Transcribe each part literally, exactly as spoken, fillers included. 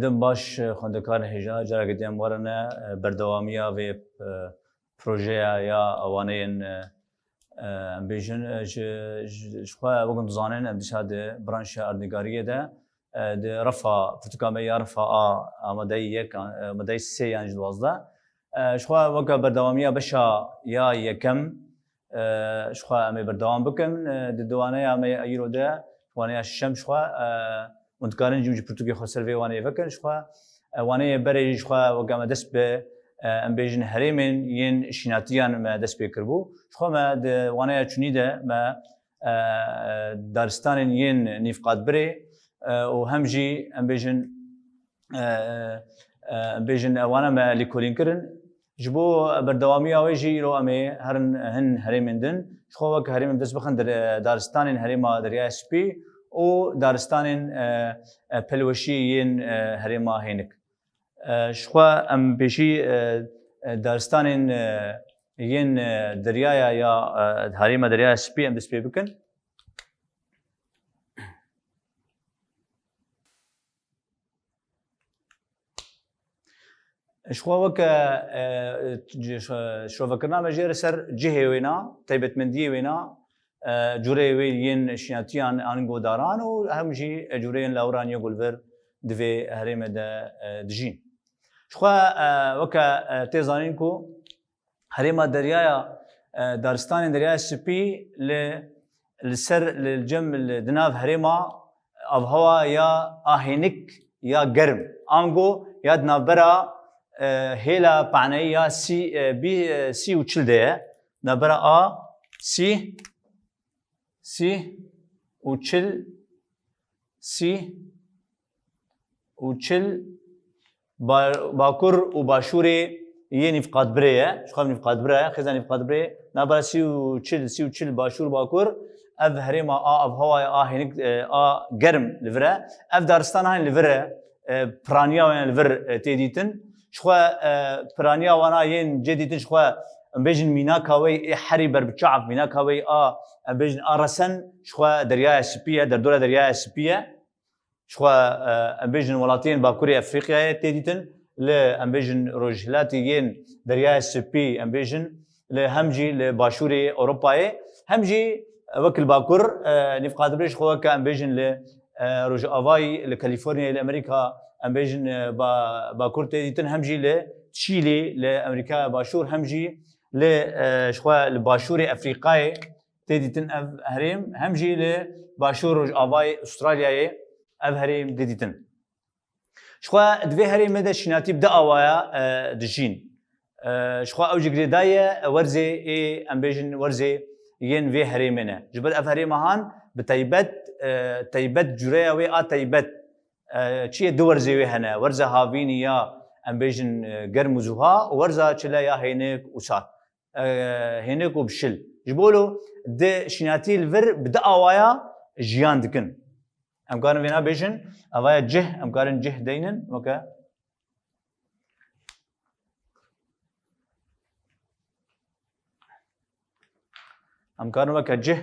Dem baş, e, xwendekarên hêja, careke din em werine, e, berdewamiya vê, e, projeya ya waneyên, e, e, em bêjin, e, ji, ji, ji xwe wek hûn dizanin, em dîsa di branşa erdnîgariyê de, e, di refa, pirtûka me ya refa A, amadeyî yek, e, amadeyî sê yan ji duwazdeh. E, ji xwe weke berdewamiya beşa ya yekem, e, ji xwe em ê berdewam bikin. E, di, di waneya me ya îro de, waneya şişem ji xwe, e, hûn dikarin jî, jî pirtûkê xwe ser vê waneyê vekin. Ji xwe, e, waneyê berê jî ji xwe weke me dest bi, e, em bêjin herêmên yên şînatiyan me dest pê kiribû. Ji xwe me di waneya çûnî de me, e, daristanên yên nîvqatbirê, e, û hem jî em bêjin, e, e, em bêjin, e, wana me lêkolîn kirin. Ji bo berdewamiya wê jî îro em ê herin hin herêmên din. Ji xwe wek herêmên dest bixin dir-, e, daristanên herêma Deryaya Spî û daristanên, e, e, pelweşî yên, e, herêma Hênik. E, ji xwe em pêşî, e, e, daristanên, e, yên, e, deryaya ya, e, herêma Deryaya Spî em dest pê bikin. Ji xwe weke, e, şovekirina me jê re ser cihê wêna, taybetmendiyê wêna, e, cûreyê wê yên şînatiyan an godaran û hem jî cûreyên lawiran yê ku li vir di vê herêmê de, e, dijîn. Ji xwe, e, weke, e, tê zanîn ku herêma deryaya, e, daristanên Deryaya Spî li, li ser, li cem, li, di nav herêma avhewa ya a hênik ya germ, ango ya di navbera, e, hêla paneyî ya sî, e, bî, e, sî û çil de ye. Navbera a sî, sî û çil, sî û çil ba-, bakur û başûrê yê nîvqatbirê ye. Ji xwe nîvqatbire ye, xêza nîvqatbirê. Navbera sî û çil, sî û çil başûr bakur. Ev herêma a avhewayê a hênik, e, a germ li vir e. Ev daristan hên li vir e, e, piraniya wan li vir, e, tê dîtin. Ji xwe, e, piraniya wana yên cê dîtin ji xwe, em bêjin mînaka wê ê herî berbiçav, mînaka wê a, em bêjin a resen ji xwe Deryaya Spî ye, derdora Deryaya Spî ye. Ji xwe, e, em bêjin welatiyên Bakurê Efrîqyayê tê dîtin, li em bêjin rojhilatê yên Deryaya Spî, em bêjin li hem jî li başûrê Ewropayê, hem jî, e, wek li Bakur, e, nîvqatbirê ji xwe weke em bêjin li, e, Rojavayî, li Kalîforniyayê, li Amerîka, em bêjin, e, ba-, Bakur tê dîtin, hem jî li Çîlê, li Amerîkaya Başûr, hem jî li, e, ji xwe li başûrê Efrîqayê tê dîtin ev herêm, hem jî li başûr rojavayê Ûstralyayê ev herêm tê dîtin. Ji xwe di vê herêmê de şînatî bi du awaya, e, dijîn. E, ji xwe ew jî girêdayî ye, werzê ê, em bêjin, werzê yên vê herêmê ne. Ji ber ev herêma han bi taybet, e, taybet cûreya wê a taybet, e, çi ye, du werzê wê hene. Werza havînî ya, em bêjin, e, germ û zuha û werza çile ya hênik û sar. E, hênik û bişil. Ji bo lo di şînatî li vir bi du awaya jiyan dikin. Em karin vêna bêjin, avaya cih, em karin cih deynin, weke. Em karin weke cih,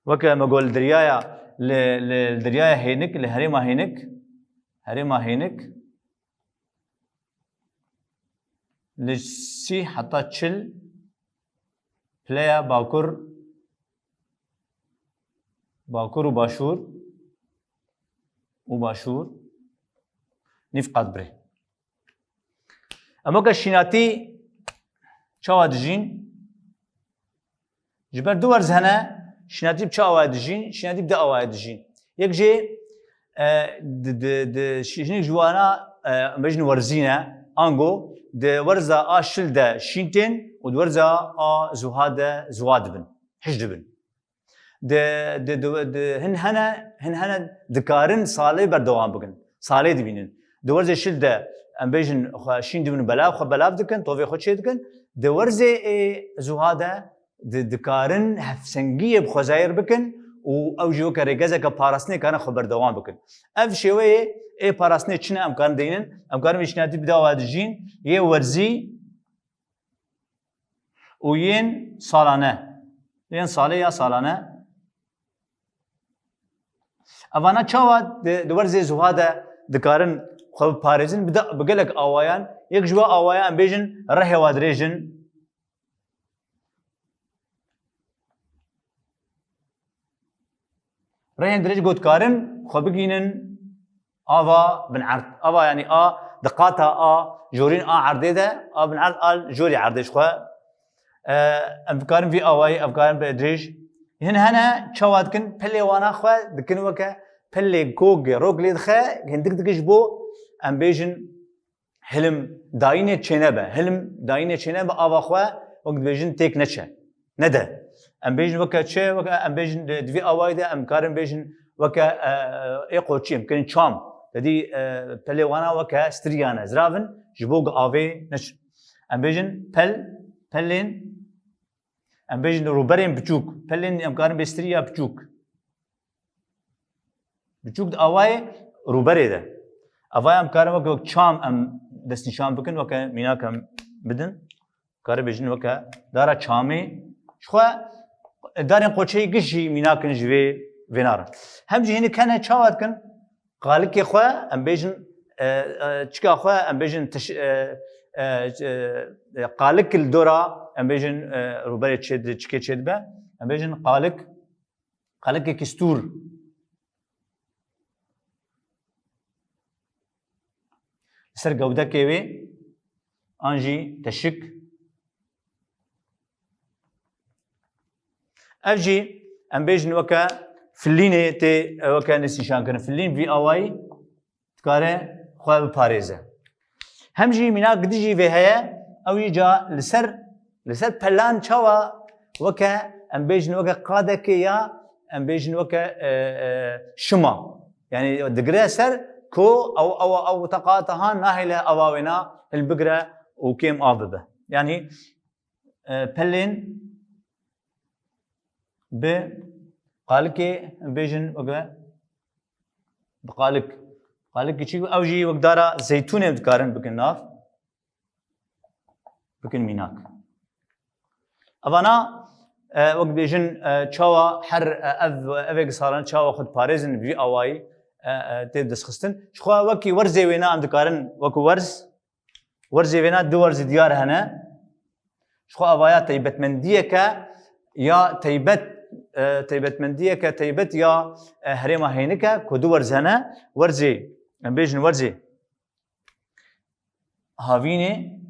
weke me got li deryaya, li, li, li deryaya hênik, li herêma hênik, herêma hênik, li sî heta çil pileya bakur, bakur û başûr û başûr nîv qat birê. Em weke şînatî çawa dijîn? Ji ber du werz hene, şînatî bi çi awayê dijîn? Şînatî bi du awayê dijîn. Yek jê, e, di, di, di, şî-, hinek ji wana, e, em bêjin werzî ne, ango di werza a şil de şîn tên û di werza a zuha de zuha dibin, hij dibin. Di, di, di, di, hin hene, hin hene dikarin salê berdewam bikin, salê dibînin. Di werzê şil de, em bêjin, xwe şîn dibin û belav, xwe belav dikin, tovê xwe çê dikin. Di werzê ê zuha de, di-, dikarin hevsengiyê bi xwezayê re bikin û ew jî weke rêgezeke parastinê karin xwe berdewam bikin. Ev şêweyê ê parastinê çi ne em karin deynin? Em karin vê şînatî bi du awayê dijîn, yê werzî û yên salane. Yên salê ya salane. Evana çawa di, di werzê zuha de dikarin xwe biparêzin, bi de, bi gelek awayan, yek ji we awaya em bêjin rehê wa dirêj in. Rehên dirêj ku dikarin xwe bigihînin ava bin erd. Ava, yanî a di qata a jorîn a erdê de, a bin erd a jorî erdê ji xwe. E, em dikarin vî awayî, em dikarin bi dirêj. Hin hene çawa dikin, pelê wana xwe dikin weke pelê ku gerok lê dixe, hindik dike ji bo, em bêjin, hilim dayînê çênebe. Hilim dayînê çênebe, ava xwe, wek dibêjin, têk neçe. Nede. Em bêjin weke çi, weke em bêjin di, di vî awayî de em karin bêjin weke, e, ê qoçî, em kirin çam. Te dî, e, pelê wana weke striyane. Ziravin ji bo ku avê neçin. Em bêjin pel, pelên, em bêjin rûberên biçûk. Pelên em karin bê striya biçûk. Biçûk di awayê rûberê de. Avaya em karin weke, wek çam em destnîşan bikin, weke mînak em bidin. Karin bêjin weke dara çamê. Ji xwe darên qoçeyî giş jî mînak in ji vê vêna re. Hem jî hinek hene çawa dikin? Qalikê xwe em bêjin, e, e, çika xwe em bêjin tiş-, e, e, e, e, qalik li dora em bêjin, e, rûberê çê di-, çikê çêdibe. Em bêjin qalik, qalikekî stûr. Li ser gewdekê wê, an jî teşik. Ev jî em bêjin weke filînê tê, weke nêsnîşankirin. Filîn vî awayî dikare xwe biparêze. Hem jî mînak dijî vê heye, ew jî ca li ser, li ser pelan çawa weke, em bêjin weke qadekê ya, em bêjin weke, e, e, şima. Yanî digire ser ku ew, ew, ew teqata han nahêle ava wêna hilbigire û kêm av bibe. Yanî, e, pelên bi qalikê, em bêjin weke bi qalik. Qalik kiçîk, ew jî wek dara zeytûnê dikarin bikin nav, bikin mînak. Evana, e, wek bêjin, e, çawa her, e, ev, evê gisaran çawa xwe diparêzin vî awayî, e, e, tê destxistin. Ji xwe wekî werzê wêna em dikarin, wekî werz, werzê wêna du werzî diyar hene. Ji xwe avaya taybetmendiyeke ya taybet, e, taybetmendiyeke taybet ya, e, herêma Hênik e, ku du werz hene. Werzê, em bêjin werzê havînê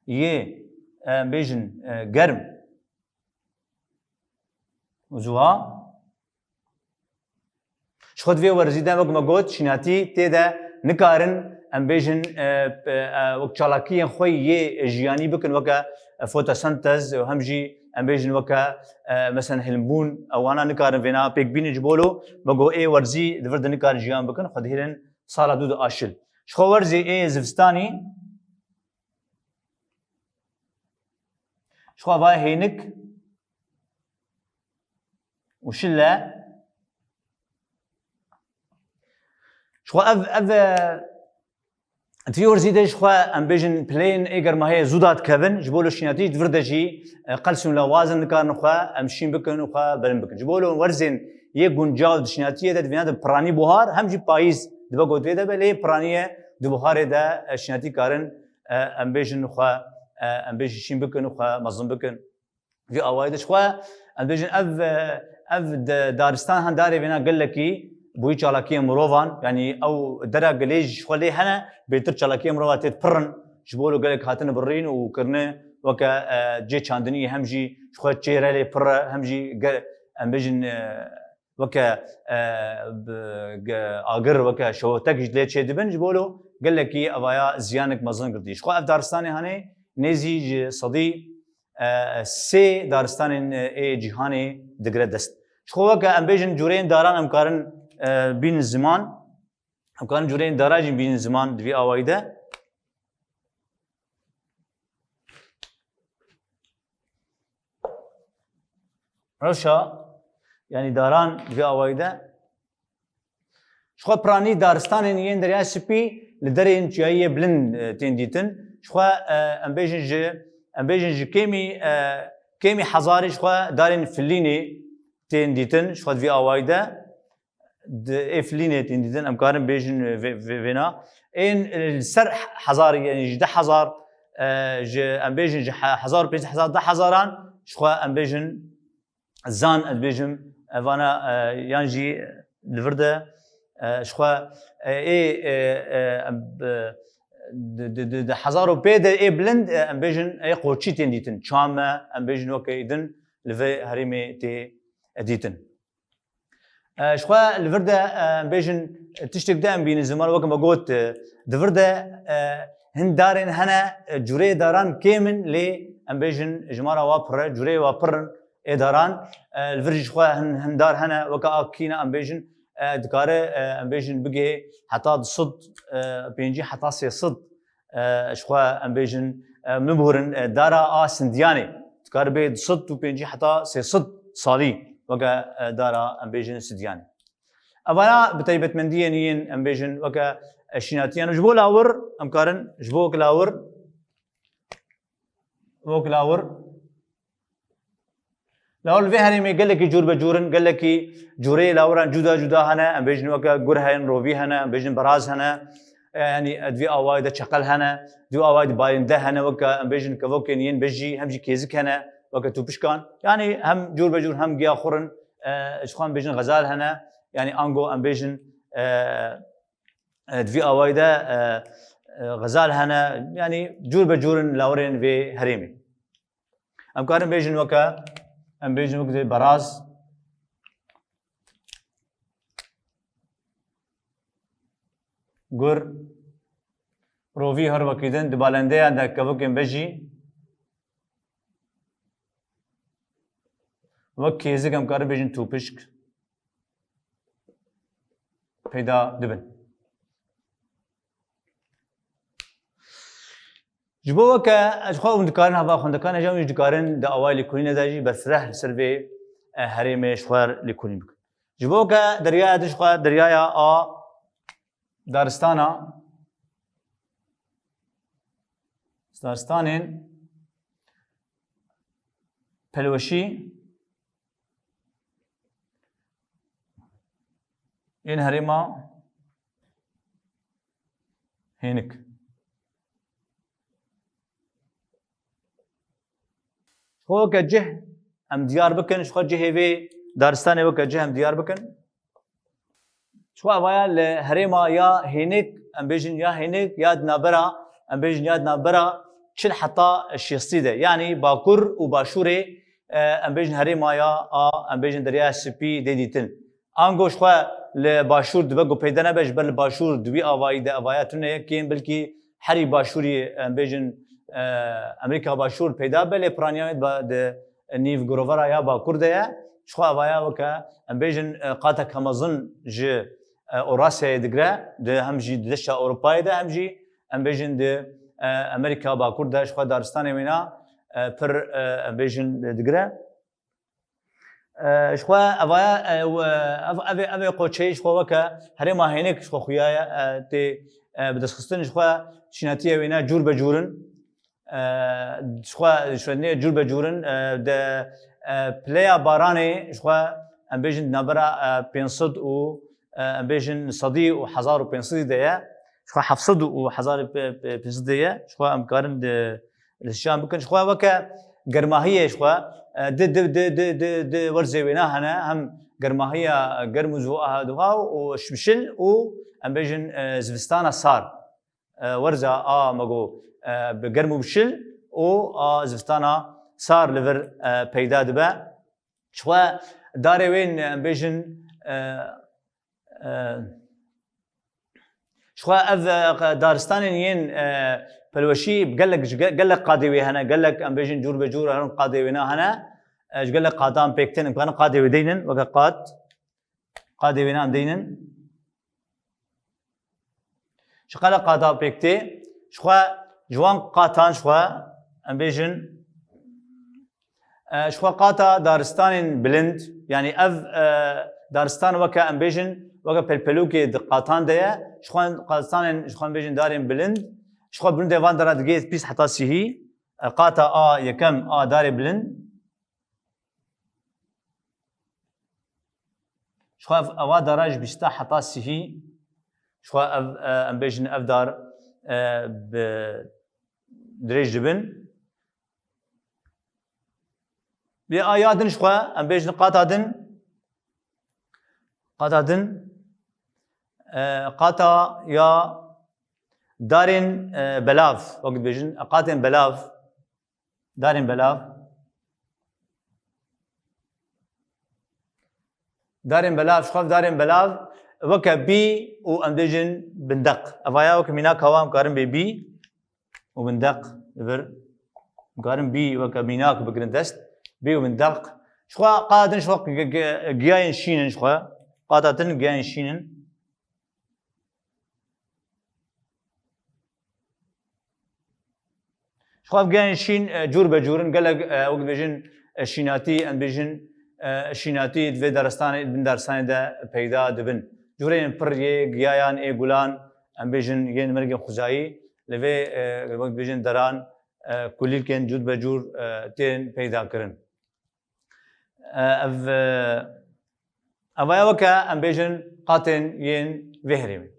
yê, em bêjin, e, germ û zuha. Ji xwe di vê werzî de, wek me got, şînatî tê de nikarin, em bêjin, e, e, e, wek çalakiyên xwe yê jiyanî bikin, weke, e, fotosentez û hem jî em bêjin weke, e, mesela hilmbûn, e, wana nikarin vêna pêk bînin ji bo lo, me got ê werzî di vir de nikarin jiyan bikin, xwe dihêlin sala dû de aşil. Ji xwe werzê ê zivistanî, ji xwe va hênik û şile. Ji xwe ev, ev, e, di vî werzî de ji xwe em bêjin pileyên ê germahiyê zû dadikevin, ji bo lo şînatî di vir de jî, e, qels û lawazin nikarin xwe em şîn bikin û xwe bilind bikin. Ji bo lo werzên yê guncav di şînatiyê de di vêna de piranî buhar, hem jî payîz dibe got vê de be, lê piraniyê di buharê de, e, şînatî karin, e, em bêjin xwe, e, em bêjin şîn bikin û xwe mezin bikin. Vî awayî de ji xwe, em bêjin, ev, ev de-, daristan han darê vêna gelekî bûyî çalakiyê mirovan, yanî ew dera gelê ji xwe lê hene, bêtir çalakiyê mirova tê dipirin, ji bo lo gelek hatine birîn û kirine weke, e, cê çandinî, hem jî ji xwe çêre lê pir e, hem jî ge-, em bêjin, e, weke, e, bi, ge-, agir, weke şewetek ji lê çêdibin, ji bo lo gelekî evaya ziyanek mezin girtî. Ji xwe ev daristanê hanê nêzî ji sedî, e, sê daristanên, e, ê cîhanê digire dest. Ji xwe weke em bêjin cûreyên daran em karin, e, bînin ziman, em karin cûreyên dara jî bînin ziman di vî awayî de. Rewşa, yanî daran vê awayî de. Ji xwe piranî daristanên yên Deryaya Spî li derên çiyayî yê bilind, e, tên dîtin. Ji xwe, e, em bêjin ji, em bêjin ji kêmî, e, kêmî hezarê ji xwe darên filînê, tên dîtin, ji xwe di vî awayî de, di êf lînê tên dîtin, em karin bêjin vê-, vê-, vêna. Ên, e, li ser hezar, yanî ji deh hezar, e, ji, em bêjin ji he-, hezar û pênc sed heta deh hezaran, ji xwe em bêjin zan, ez bêjim, e, vana, e, yan jî li vir de, e, ji xwe, e, ê, e, e, em, e, di, di, di, di hezar û pê de ê bilind, e, em bêjin ê qoçî tên dîtin. Çam e, em bêjin weke îdin li vê herêmê tê dîtin. E, ji xwe li vir de, e, em bêjin, e, tiştek de em bînin ziman, weke me got, e, di vir de, e, hin darên hene, e, cûreyê daran kêm in, lê em bêjin ji mala wa pir e, cûreyê wa pir in ê daran. E, li vir jî ji xwe hin, hin dar hene, weke a kîna em bêjin, e, dikare, e, em bêjin bigihê heta du sed, e, pêncî heta sê sed, e, ji xwe em bêjin, e, min bihurin, e, dara a Sindiyanê dikare bê du sed û pêncî heta sê sed salî weke, e, dara em bêjin Sindiyanê. Evana bi taybetmendiyên yên em bêjin weke, e, şînatiyan. Ji bo lawir em karin, ji bo weke lawir, weke lawir, Lawir li vê herêmê gelekî cûr be cûr in, gelekî cûreyê lawiran cuda cuda hene, em bêjin weke gur heyin, rovî hene, em bêjin beraz hene, e, yanî, e, di vî awayî de çeqel hene, di vî awayî de bayinde hene, weke em bêjin kevokên yên bejî, hem jî kêzik hene, weke tûpişkan. Yanî hem cûr be cûr hem giya xur in, e, ji xwe em bêjin xezal hene, yanî ango em bêjin, e, e, di vî awayî de, e, e, xezal hene, yanî cûr be cûr in lawirên vê herêmê. Em karin bêjin weke, em bêjin weke beraz, gur, rovî her wekî din, di balendeyan de kevokên bejî, wek kêzik em karin bêjin tûpişk peyda dibin. Ji bo weke, ji xwe hûn dikarin, hava xwendekan hêja hûn jî dikarin di awayê lêkolînê de jî berfireh li ser vê, e, herêmê ji xwe lêkolîn bikin. Ji bo weke deryaya din ji xwe deryaya a daristana, daristanên pelweşî yên herêma Hênik. Ji xwe weke cih em diyar bikin, ji xwe cihê vê daristanê weke cih em diyar bikin. Ji xwe evaya li herêma ya Hênik, em bêjin ya Hênik ya di navbera, em bêjin ya di navbera çil heta şêstî de. Yanî bakur û başûrê, e, em bêjin herêma ya a, em bêjin Deryaya Spî dê dîtin. Ango ji xwe li başûr dibe ku peyda nebe, ji ber li başûr di wî avayî de avaya tune ye, kêm bilkî herî başûrî, em bêjin, e, Amerîka Başûr peyda be, lê piraniya wê di ba-, di nîv girovera ya bakur de ye. Ji xwe avaya weke, em bêjin, e, qatek hemezin ji, e, Ewrasyayê digire, di hem jî di deşta Ewropayê de, hem jî em bêjin di, e, Amerîka Bakur de ji xwe daristanê wêna, e, pir, e, em bêjin digire. E, ji xwe evaya, e, w-, ev, ev, ev ê qoçeyî ji xwe weke herêma Hênik ji xwe xuya ye, e, tê, e, bidestxistin ji xwe şînatiye wêna cûr be cûr in. E, ji xwe şûnê cûr be cûr in, e, de, e, pileya baranê ji xwe em bêjin di navbera, e, pênc sed û, e, em bêjin sedî û hezar û pênc sedî de ye. Ji xwe heft sed û hezar û pênc sedî de ye. Ji xwe em karin di, li şan bikin. Ji xwe weke germahiyê ji xwe, e, di, di, di, di, di, di werzê wêna hene. Hem germahiya germ û ziwa û şimşil û em bêjin, e, zivistana sar. E, werza a me got, e, bi germ û bişil û a zivistana sar li vir, e, peyda dibe. Ji xwe darê wê, em bêjin, e, e, ji xwe ev, e, daristanên yên, e, pelweşî gelek, ji ge-, gelek qadê wê hene, gelek em bêjin cûr be cûr herin qadê wêna hene. E, ji gelek qatan pêk tên, em karin qadê wê deynin, weke qat. Qadê wêna em deynin. Ji qala qata pêk tê. Ji xwe ji wan qatan ji xwe em bêjin, e, ji xwe qata daristanên bilind, yanî ev, e, daristan weke em bêjin, weke pelpelokê di qatan de ye. Ji xwe qatan, ji xwe em bêjin darên bilind. Ji xwe bilind de van dara digê pîs heta sihî. E, qata a yekem a darê bilind. Jixwe ev, eva dara ji bîsta heta sihî, jixwe ev, e, em bêjin ev dar, e, bi dirêj dibin. Vê aya din jixwe em bêjin qata din, qata din, e, qata ya darên, e, belav, wek dibêjin, qatên belav, darên belav. Darên belav, jixwe darên belav, weke bî û em bêjin bindeq. Evaya weke mînaka wan karin bê bî û bindeq li vir. Em karin bî weke mînak bigirin dest. Bî û bindeq. Jixwe qata din jixwe gi-, gi-, giyayên şîn in jixwe. Qata din giyayên şîn in. Jixwe ev giyayên şîn, e, cûr be cûr in. Gelek, e, wek dibêjin, e, şînatî, em bêjin, e, şînatî di vê daristanê, di bin daristanê de peyda dibin. Cûreyên pir yê giyayan, ê gulan, em bêjin, yên mergên xwezayî, li vê, e, wek dibêjin deran, e, kulîlkên cûr be cûr, e, tên peyda kirin. E, ev, e, evaya weke, em bêjin, qatên yên vê herêmê.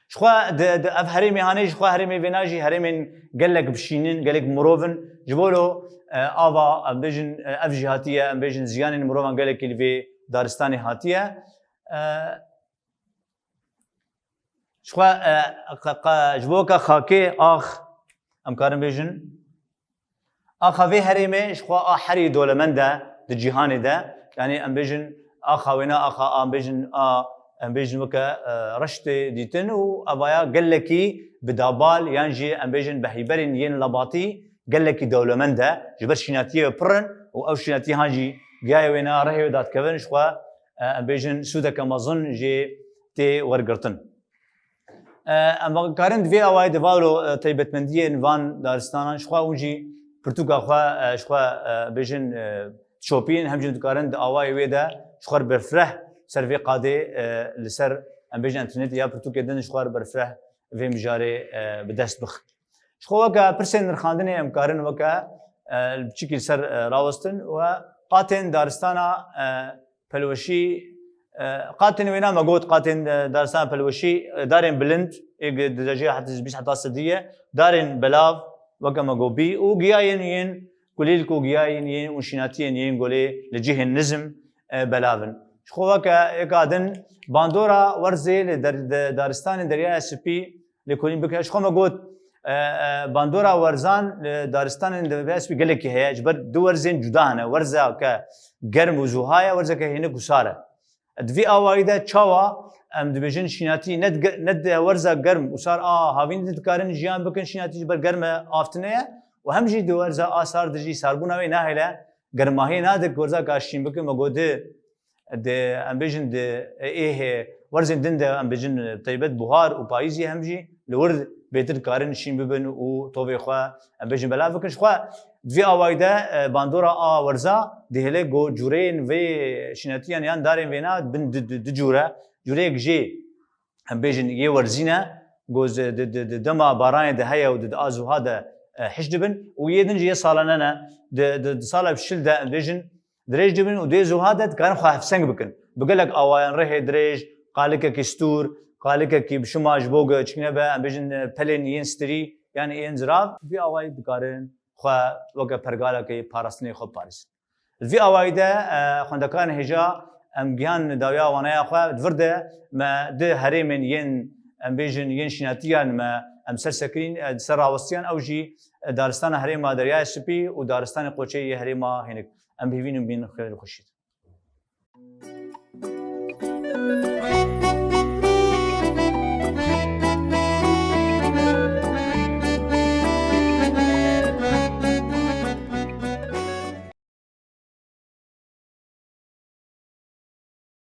Jixwe di, di ev herêmê hanê, jixwe herêmê vêna jî herêmên gelek bi şîn in, gelek mirov in. Ji bo lo, e, ava, em bêjin, e, ev jî hatiye, em bêjin, ziyanên mirovan gelekî li vê daristanê hatiye. E, Jixwe, e, qe-, qe-, ji bo weke xakê ax, em karin bêjin, axa vê herêmê jixwe a herî dolemend e di cîhanê de. Yanî em bêjin axa wêna axa, em bêjin a, em bêjin weke, e, reş tê dîtin û evaya gelekî bi dabal yan jî em bêjin bi heyberên yên lebatî gelekî dewlemend e. Ji ber şînatiyê wê pir in û ew şînatiyê han jî giyayê wêna rihê wê dadikevin jixwe, e, em bêjin sûdeke mezin jê tê wergirtin. E, em karin di vê awayî de valo, e, taybetmendiyên van daristanan jixwe hûn jî pirtûka xwe, e, jixwe, e, bêjin, e, şopîn, hem jî dikarin di awayê wê de jixwe berfireh ser vê qadê, e, li ser, em bêjin, înternetê ya pirtûkê din jixwe berfireh vê mijarê, e, bi dest bixin. Jixwe weke pirsên nirxandinê em karin weke, e, biçîkî li ser, e, rawestin we qatên daristana, e, pelweşî, e, qatên wêna me got, qatên, e, daristana pelweşî, e, darên bilind, ê gi-, di derece heta bîst heta sedî ye, darên belav, weke me got bî, û giyayên yên kulîlk û giyayên yên û şînatiyên yên golê li cihên nizm, e, belav in. Jixwe weke êka din bandora werzê li der-, de-, daristanên Deryaya Spî lêkolîn bike. Jixwe me got, e, e, bandora werzan li daristanên Deryaya Spî gelekî heye. Ji ber du werzên cuda hene. Werza ke germ û zuha ye, werza ke hênik û sar e. Di vî awayî de çawa em dibêjin şînatî ne di ge-, ne di werza germ û sar a havîn de dikarin jiyan bikin, şînatî ji ber germe av tune ye û hem jî di werza a sar de jî sarbûna wê nahêle germahiyê nadik werza ka şîn bikin. Me got di, di, em bêjin di êhê werzên din de em bêjin taybet buhar û payîzî hem jî li wir bêtir dikarin şîn bibin û tovê xwe em bêjin belav bikin. Jixwe di vî awayî de, e, bandora a werza dihêle ku cûreyên vê şînatiyan yan darên vêna bin di, di, di cûre. Cûreyek jê em bêjin yê werzî ne, ku zi-, di, di, di dema baranê de heye û di, di a zuha de, e, hiş dibin û yê din jî yê salane ne. Di, di, di sala şil de em bêjin dirêj dibin û dê zuha de dikarin xwe hevseng bikin. Bi gelek awayan rihê dirêj, qalikekî stûr, qalikekî bi şima ji bo ku çik nebe, em bêjin, e, pelên yên stirî yan yên zirav, vî awayî dikarin xwe weke pergalekê parastinê xwe biparêzin. Li vî awayî de, e, xwendekarên hêja em gihan dawiya waneya xwe di vir de me di herêmên yên, em bêjin, yên şînatiyan me em ser sekirîn, e, ser rawestiyan ew jî, e, daristana herêma Deryaya Spî û daristanê Qoçeyê yê herêma Hênik. Em bihîvînin bînin xêr û xweşî de.